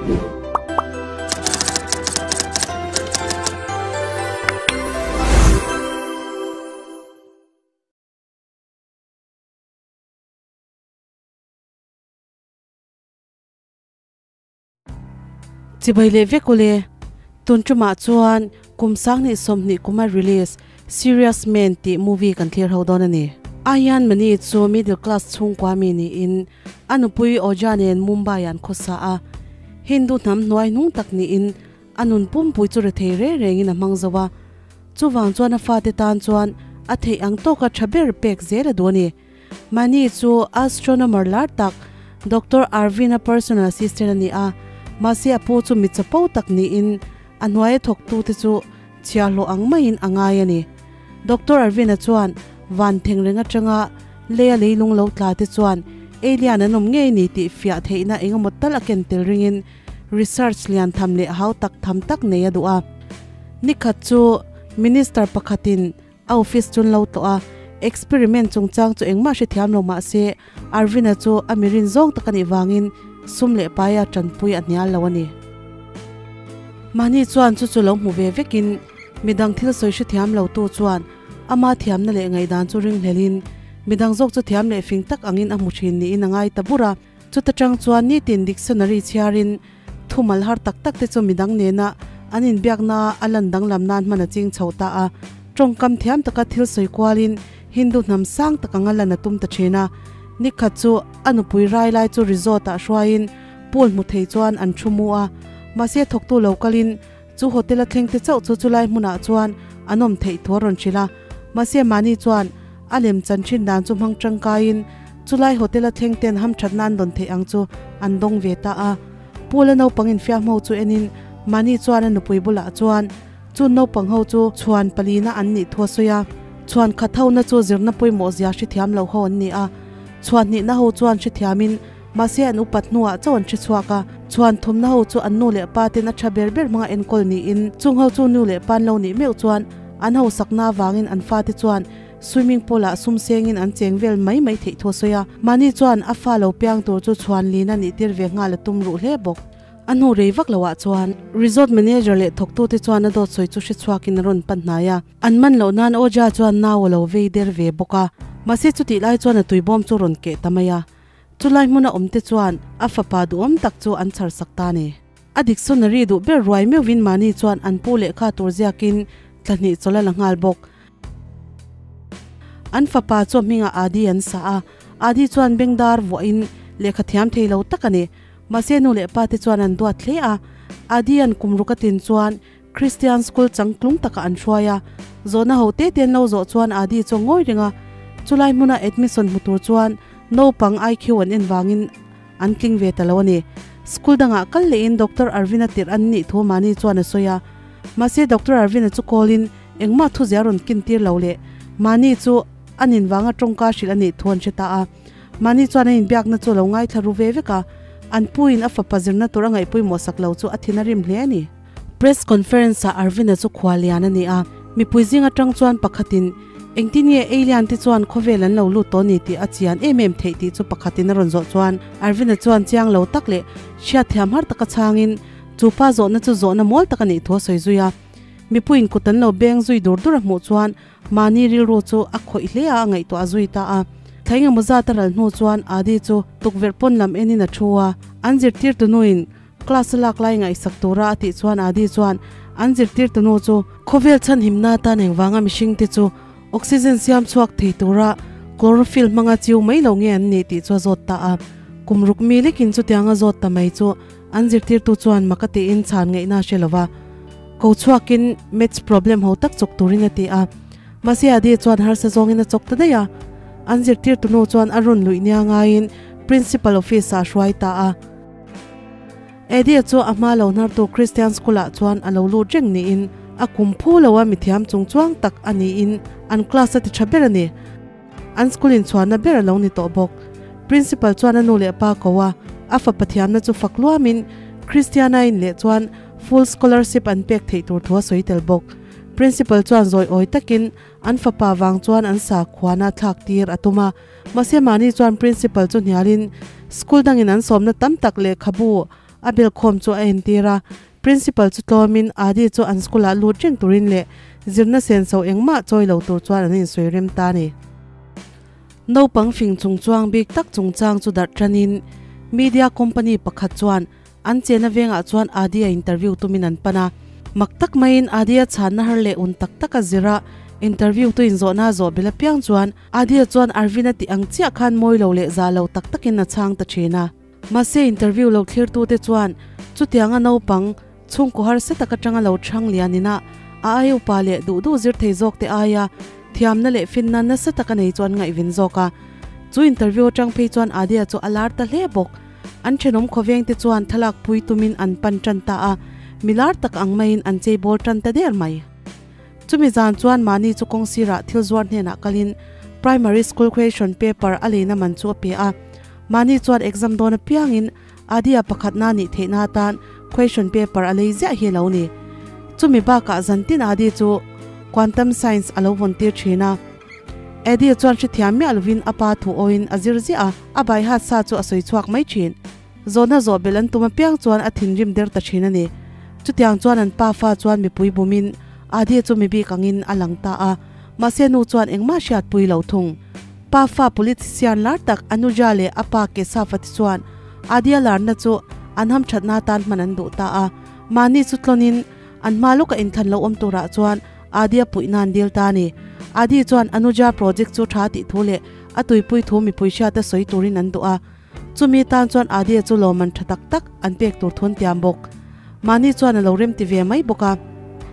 Chibai leh vek ule. Tun tumah chuan kum 20 sawmhnih kuma release Serious Man tih movie kan thlir ho dawn a ni. Ayan Mani chu middle class chhungkua mi niin a nupui Oja nen Mumbai an khawsa a. Hindu hnam hnuai hnung tak niin a nun pumpui chu rethei reng rengin a hmang zo a. Chuvang chuan a fate tan chuan a theih ang tawka tha ber pek zel a duh a ni. Mani chu astronomer lar tak Doctor Arvind-a personal assistant a ni a, mahse a pu chu mi chapo tak niin a hnuaia thawktute chu chhiahhlawh ang maiin a ngai a ni. Doctor Arvind-a chuan van thengreng atanga leia leilung lo tla te chuan alien an awm ngei ni tih fiah theihna engemaw tal a ken tel ringin research lian tham leh hau tak tham tak nei a duh a. Nikhat chu Minister pakhatin A office chu an lo tlawh a, experiment chungchang chu engmah hrethiam lo mah se Arvin-a chu a mi rin zawng tak a nih vangin sum leh paia tanpui a hnial lo a ni. Mahni chuan chu chu lo hmu ve vekin midang thil sawi hrethiam lo tu chuan ama thiamna leh ngaihdan chu ringhlelin midang zawk chu thiam leh fing tak angin a hmu thin niin a ngai ta bur a. Chuta tang chuan nitin dictionary chhiarin Thumal har tak tak te chu midang nena an inbiakna a lan danglam nan hman a ching chho ta a. Tawngkam thiam taka thil sawi kualin Hindu hnam sang tak anga lan a tum ta thin a. Nikhat chu a nupui rai lai chu resort ah hruaiin pool hmu thei chuan an thu mu a. Mahse thawktu lo kalin chu hotel a thleng te chauh chu chulai hmunah chuan an awm theih thu a rawn hrilh a. Mahse mahni chuan a lem chan thin dan chu hmang tangkaiin chulai hotel a thleng ten hamthatna an dawn theih ang chu an dawng ve ta a. Pula naupang infiam ho chu enin mahni chuan a nupui bulah chuan chu naupang ho chu chhuan palina an nih thu a sawi a. Chhuan khat ho na chu zirna pawimawh zia hrethiam lo ho an ni a. Chhuan hnihna ho chuan hrethiamin mahse an upat hnuah chauh an hre chhuak a. Chhuan thumna ho chu an nu leh pa ten a tha ber ber hmanga enkawl niin chung ho chu nu leh pa an lo nih meuh chuan an hosakna avangin an fate chuan Swimming pool ah sum sengin an cheng vel mai mai theih thu a sawi a, mahni chuan a fa lo piang tur chu chhuan lin a nih tir ve nghal a tum ruh hle bawk. A hnu rei vak lo ah chuan resort manager leh thawktute chuan a dawt sawi chu hre chhuakin a rawn pan hnai a, an man loh nan Oja chuan nau a lo vei der ve bawk a, mahse chutih lai chuan a tuibawm chu rawn keh ta mai a, chulai hmuna awmte chuan a fapa duhawm tak chu an chhar sak ta a ni. A dictionary duh ber ruai meuhvin mahni chuan an pu lehkha tur ziakin thlahnih chawlh a la nghal bawk. An fapa chu a hmingah Adi an sa a, Adi chuan bengdar vuahin lehkha thiam thei lo tak a ni. Mahse nu leh pa te chuan an duat hle a, Adi an kum ruk a tin chuan Christian school changtlung takah an hruai a, zawhna ho te te an lo zawh chuan Adi chu a ngawi reng a, chulai hmuna admission hmu tur chuan naupang IQ an en vangin an tling ve ta lo a ni. School dangah kal lehin Doctor Arvin-a tirh an nih thu mahni chuan a sawi a, mahse Doctor Arvin-a chu call-in Engmah thuzia rawn kin tir lo leh mahni chu an in vanga tawngka hrilh a nih thu an hre ta a. Mahni chuan an inbiakna chu a lo ngaithla ru ve vek a, an puiin a fapa zirna tur a ngaihpawimawh sak lo chu a thin a rim hle a ni. Press conference ah Arvin-a chu khua lian a ni a, mipui zing atang chuan pakhatin engtin nge alien te chuan khawvel an lo lut tawh ni tih a chian em em theih tih chu pakhatin a rawn zawh chuan Arvin-a chuan chiang lo tak leh hriatthiam har taka chhangin chu pa zawhna chu zawhna mawl tak a nih thu a sawi zui a. Mipuiin kut an lo beng zui dur dur a hmuh chuan mahni rilru chu a khawih hle a, a ngaihtuah zui ta a. Thla engemaw zat a ral hnu chuan Adi chu tukverh pawn lam enin a thu a, an zirtirtu nuin class a lak lai ngaihsak tura a tih chuan Adi chuan an zirtirtu nu chu khawvel chhanhimna atan engvanga mihringte chu oxygen siam chhuak thei tura chlorophyll hmanga chiu mai lo nge an nih tih chu a zawt ta a. Kum ruk mi lekin chutianga zawt ta mai chu An zirtirtu chuan maka tiin chhan ngaihna a hre lo va, ko chhuakin maths problem ho tak chawk turin a ti a. Mahse Adi chuan harsa zawngin a chawk ta daih a. An zirtirtu nu chuan a rawn luih nia ngaiin principal office ah a hruai ta a. Adi chu a hma lo hnartu Christian school ah chuan a lo lut reng niin a kum phu lo a mithiam chungchuang tak a niin an class a ti tha ber a ni. An school in chhuahna ber a lo ni tawh bawk. Principal chuan a nu leh pa ko a, a fapa thiamna chu fak luamin Christiana in leh chuan full scholarship an pek theih tur thu a sawi tel bawk. Principal chuan zawi awi takin an fapa vang chuan an sakhuana thlak tir a tum a, mahse mahni chuan principal chu hnialin school dangin an sawmna tam tak lehkhabu a bel khawm chu a entir a. Principal chu tlawmin Adi chu an school ah lut reng turin leh zirna senso engmah chawi lo tur chuan an insawi rem ta a ni. Naupang fing chung chuang bik tak chungchang chu darh tanin media company pakhat chuan an chena vengah chuan Adi a interview tumin an pan a. Mak tak maiin Adi a chhanna har leh un tak taka zira interview tu inzawhna a zawh bel apiang chuan Adi a chuan Arvin a tih ang chiah khan mawi lo leh za lo tak takin a chhang ta thin a. Mahse interview lo thlirtute chuan chutianga naupang chhungkaw harsa tak atanga lo chhang lian ina a ai upa leh duh duh zir thei zawk te aia thiamna leh finna nasa tak a nei chu an ngaihvin zawk a. Chu interview atang phei chuan Adia chu a lar ta hle bawk. An thenawm khawveng te chuan thlalak pui tumin an pan tan ta a, mi lar tak ang maiin an chei bawl tan ta der mai. Chumi zan chuan mahni chu kawng sirah thil zuar hnenah kalin primary school question paper a leina man chu a pe a. Mahni chuan exam dawn apiangin Adia pakhatna nih theihna atan question paper a lei ziah hi a lo ni. Chumi bakah zantin Adi chu quantum science a lo vawn tir thin a. Adi chuan hrethiam miah lovin a pa thu awiin a zir ziah a, a baihat sa chu a sawi chhuak mai thin. Zawhna zawh belh an tum apiang chuan a thinrim der ta thin a ni. Chutiang chuan an pa fa chuan mipui bumin Adi chu mi bik angin a lang ta a, mahse nu chuan engmah hriatpui lo thung. Pa fa politician lar tak Anuja leh a pa Kesava te chuan Adi a larna chu an hamthatna atan hman an duh ta a, mahni chu tlawnin an hma lawka inthlan lo awm turah chuan Adi a puihna an dil ta a ni. Adi chuan Anuja project chu tha tih thu leh a tuipui thu mipui hriata sawi turin an duh a. Chumi tan chuan Adia chu lawmman tha tak tak an pek tur thun tiam bawk. Mahni chuan a lo rem ti ve mai bawk a.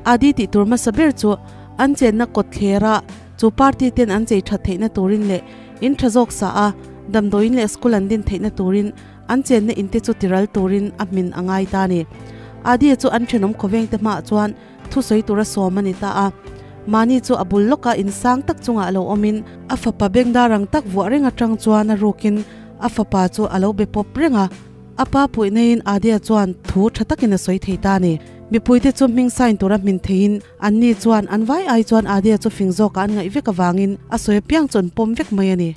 Adi tih tur hmasa ber chu an chenna kawt thlera chu party ten an chei that theihna turin leh in tha zawk sa a damdawiin leh school an din theihna turin an chenna in te chu tiral turin a hmin a ngai ta a ni. Adia chu an thenawm khawveng te hmaah chuan thusawi tura sawm a ni ta a. Mahni chu a bul lawka in sang tak chungah lo awmin a fapa bengdar ang tak vuah reng atang chuan a rukin a fapa chu a lo be pawp reng a. A pa puih neiin Adia chuan thu tha takin a sawi thei ta a ni. Mipuite chu hming sign tura hmin theiin anni chuan an vai ai chuan Adia chu fing zawkah an ngaih vek avangin a sawi apiang chu an pawm vek mai a ni.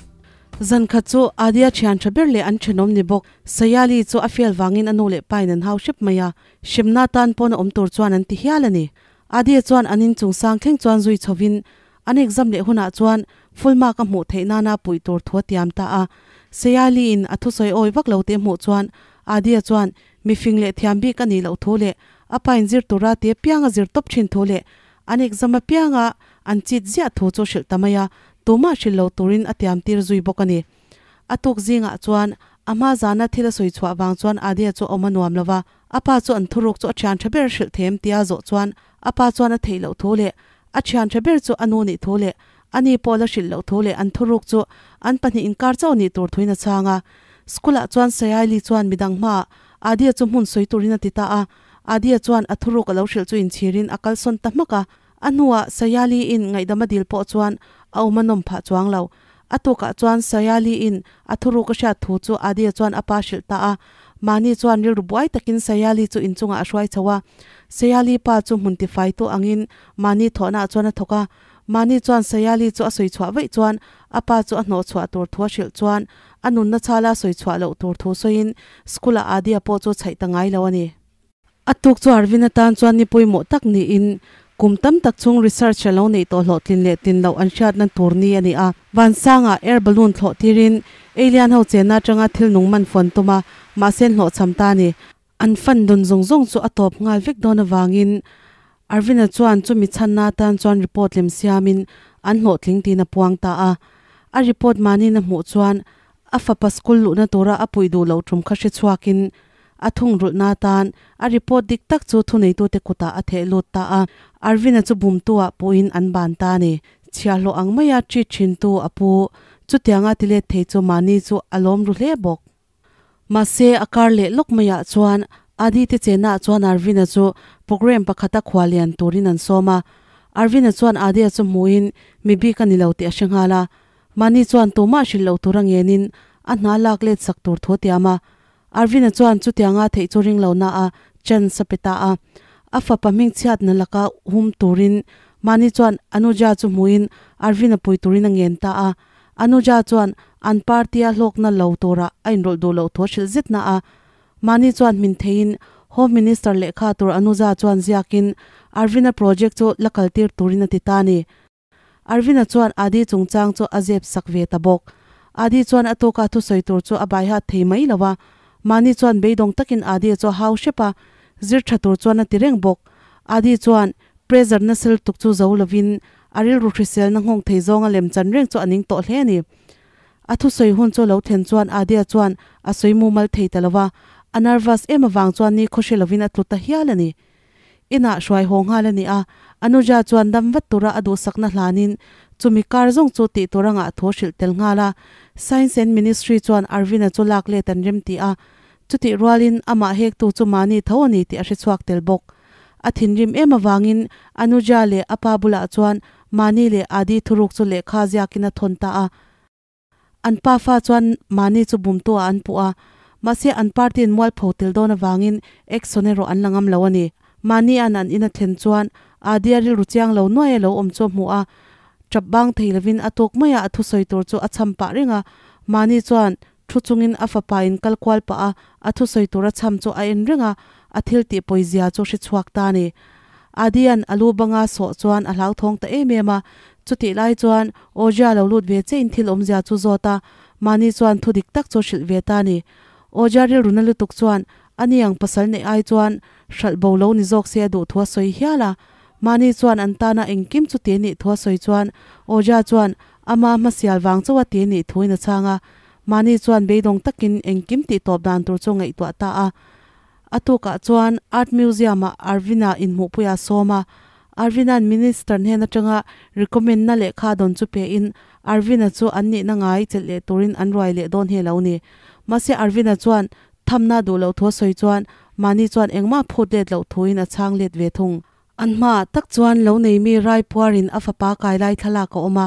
Zan khat chu Adia thian tha ber leh an thenawm ni bawk Sayali chu a fial vangin a nu leh pain an hau hrep mai a. Hremna tan pawn a awm tur chuan an ti hial a ni. Adia chuan an inchung sang thleng chuan zui chhovin an exam leh hunah chuan full mark a hmuh theih nana puih tur thu a tiam ta a. Sayali-in a thusawi awi vak lo tih a hmuh chuan Adia chuan mifing leh thiam bik a nih loh thu leh a pa inzir tura ti apiang a zir tawp thin thu leh an exam apianga an chit ziah thu chu hrilh ta mai a, tumah hrilh lo turin a tiam tir zui bawk a ni. A tuk zingah chuan a hma zana thil a sawi chhuah vang chuan Adia chu a awm a nuam lo va, a pa chu an thuruk chu a thian tha ber hrilh them tia zawh chuan a pa chuan a theih loh thu leh a thian tha ber chu a nu nih thu leh a ni pawh la hrilh loh thu leh an thuruk chu an pahnih inkar chauh nih tur thuin a chhang a. School ah chuan Sayaili chuan midang hmaah Adia chu hmun sawi turin a ti ta a, Adia chuan a thuruk a lo hrilh chu inchhirin a kalsawn ta hmak a. A hnuah Sayali in ngaihdam a dil pawh chuan a awm a nawm phah chuang lo. A tukah chuan Sayali in a thuruk a hriat thu chu Adia chuan a pa hrilh ta a. Mahni chuan rilru buai takin Sayali chu inchungah a hruai chho a. Sayali pa chu hmun tifaitu angin mahni thawhnaah chuan a thawk a. Mahni chuan Sayali chu a sawi chhuah vaih chuan a pa chu a hnawh chhuah tur thu a hrilh chuan a nunna chhala sawi chhuah loh tur thu sawiin school ah Adia pawh chu chhaih ta ngai lo a ni. A tuk chu Arvin atan chuan ni pawimawh tak niin kum tam tak chung research a lo neih tawh hlawhtlin leh tin loh an hriatna tur ni a ni a. Vansangah air balloon thlawh tirin alien ho chenna atanga thil nung man fawn tum a, mahse an hlawhchham ta a ni. An fan dawn zawng zawng chu a tawp nghal vek dawn avangin Arvin-a chuan chumi chhanna atan chuan report lem siamin an hlawhtling tiin a puang ta a. A report mahniin a hmuh chuan a fapa school luhna tura a puih duh loh tum kha hre chhuakin A thungrulhna atan a report dik tak chu thuneitute kutah a theh lut ta a, Arvin-a chu bumtu-ah puhin an ban ta a ni. Chhiahhlawh ang maia treat thintu a pu, chutianga ti let thei chu mahni chu a lawm ru hle bawk. Mahse, a kar leh lawk maiah chuan Adi te chennaah chuan Arvin-a chu programme pakhata khua lian turin an sawm a. Arvin-a chuan Adi-a chu hmuhin mi bik a ni lo tih a hre nghal a. Mahni chuan tumah hrilh loh tur a ngenin a hna lak let sak tur thu a tiam a. Arvin-a chuan chutianga theih chu ring lo na a chance a pe ta a. A fapa hmingchhiatna laka hum turin mahni chuan Anuja chu hmuhin Arvin-a pui turin a ngen ta a. Anuja chuan an party-a hlawkna lo tura a inrawlh duh loh thu a hrilh zet na a. Mani chuan hmin theiin Home Minister lehkha tur Anuja chuan ziakin Arvind-a project chu la kal tir turin a ti ta a ni. Arvind-a chuan Adi chungchang chu a zep sak ve ta bawk. Adi chuan a tawka thusawi tur chu a baihat thei mai lo a, Mani chuan beidawng takin Adi chu a hau hrep a, zir tha tur chuan a ti reng bawk. Adi chuan pressure nasa lutuk chu zo lovin a rilru hriselna nghawng thei zawnga lem chan reng chu a ning tawh hle a ni. A thusawi hun chu lo thlen chuan Adia chuan a sawi mumal thei ta lo va, a nervous em avang chuan ni khawhre lovin a tlu ta hial a ni. Inah hruai haw nghal a ni a, Anuja chuan dam vat tura a duhsakna hlanin chumi kar zawng chu tih tur anga a thu hrilh tel nghal a. Science and Ministry chuan Arvin-a chu lak let an rem ti a, chutih rualin amah hektu chu mahni tho a ni tih a hre chhuak tel bawk. A thinrim em avangin Anuja leh a pa bulah chuan mahni leh Adi thuruk chu lehkha ziakin a thawn ta a. An pa fa chuan mahni chu bumtu ah an puh a, mahse an party in mualpho tel dawn avangin action erawh an la ngam lo a ni. Mahni an an in a thlen chuan Adi a rilru chiang lo nuai a lo awm chu a hmu a, tap bang thei lovin a tawk mai a a thusawi tur chu a chham pah reng a, mahni chuan thu chungin a fapa in kal kual pah a a thusawi tur a chham chu a en reng a, a thil tih pawizia chu hre chhuak ta a ni. Adian a lu banga sawh chuan a hlauthawng ta em em a, chutih lai chuan Oja lo lut ve che in thil awmzia chu zawt a, mahni chuan thu dik tak chu hrilh ve ta a ni. Oja rilru na lutuk chuan ani ang pasal neih ai chuan hralh bo lo ni zawk se a duh thu a sawi hial a, mahni chuan an tana engkim chu ti nih thu a sawi chuan Oja chuan ama hmasial vang chauh a ti nih thuin a chhang a, mahni chuan beidawng takin engkim tih tawp dan tur chu ngaihtuah ta a. A tukah chuan Art Museum-ah Arvin-a inhmuhpui a sawm a. Arvin-a'n Minister hnen atanga recommend-na lehkha dawn chu pein Arvin-a chu an nihna ngai chelh leh turin an ruai leh dawn he lo ni. Mahse Arvin-a chuan thamna duh loh thu a sawi chuan mahni chuan engmah phut let loh thuin a chhang let ve thung. An hmaah tak chuan lo nei mi rai puarin a fapa kai lai thlalak a awm a.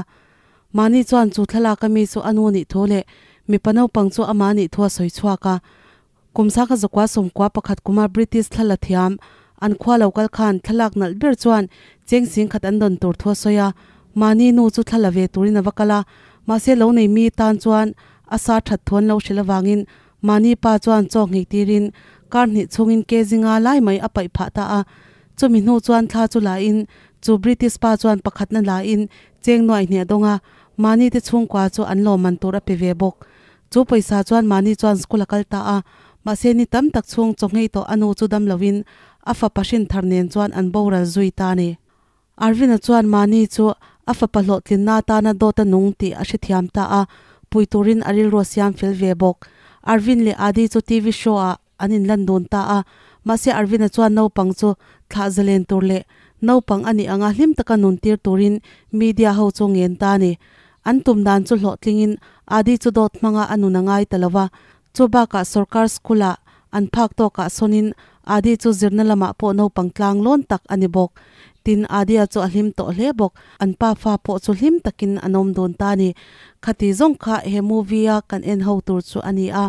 Mahni chuan chu thlalak a mi chu a nu nih thu leh mipa naupang chu amah nih thu a sawi chhuak a. Kum sangha zakua sawmkua pakhat kuma British thla la thiam an khua lo kal khan thlalak nalh ber chuan cheng sing khat an dawn tur thu a sawi a, mahni nu chu thla la ve turin a va kal a, mahse lo nei mi tan chuan a sa that thu an lo hrilh avangin mahni pa chuan chaw nghei tirin kar hnih chhungin ke zinga lai mai a paih phah ta a, chumi hnu chuan thla chu la in chu British pa chuan pakhatna la in cheng nuaih hnih a dawng a, mahni te chhungkua chu an lawmman tur a pe ve bawk. Chu pawisa chuan mahni chuan school a kal ta a, mahse ni tam tak chhung chaw nghei tawh a nu chu dam loin a fapa hrin thar nen chuan an boral zui ta a ni. Arvin-a chuan mahni chu a fapa hlawhtlinna atana dawt a nung tih a hrethiam ta a, pui turin a rilru a siam fel ve bawk. Arvin leh Adi chu TV show ah an inlan dun ta a, mahse Arvin-a chuan naupang chu thlah zalen tur leh naupang a nih anga hlim taka nun tir turin media ho chu ngen ta a ni. An tum dan chu hlawhtlingin Adi chu dawt hmanga a nun a ngai ta lo va, chu bakah sorkar school-ah an phak tawkah sawnin Adi chu zirna lamah pawh naupang tlang lawn tak a ni bawk. Tin, Adia chu a hlim tawh hle bawk. An pa fa pawh chu hlim takin an awm dun ta a ni. Khati zawng kha he movie-a kan en ho tur chu a ni a.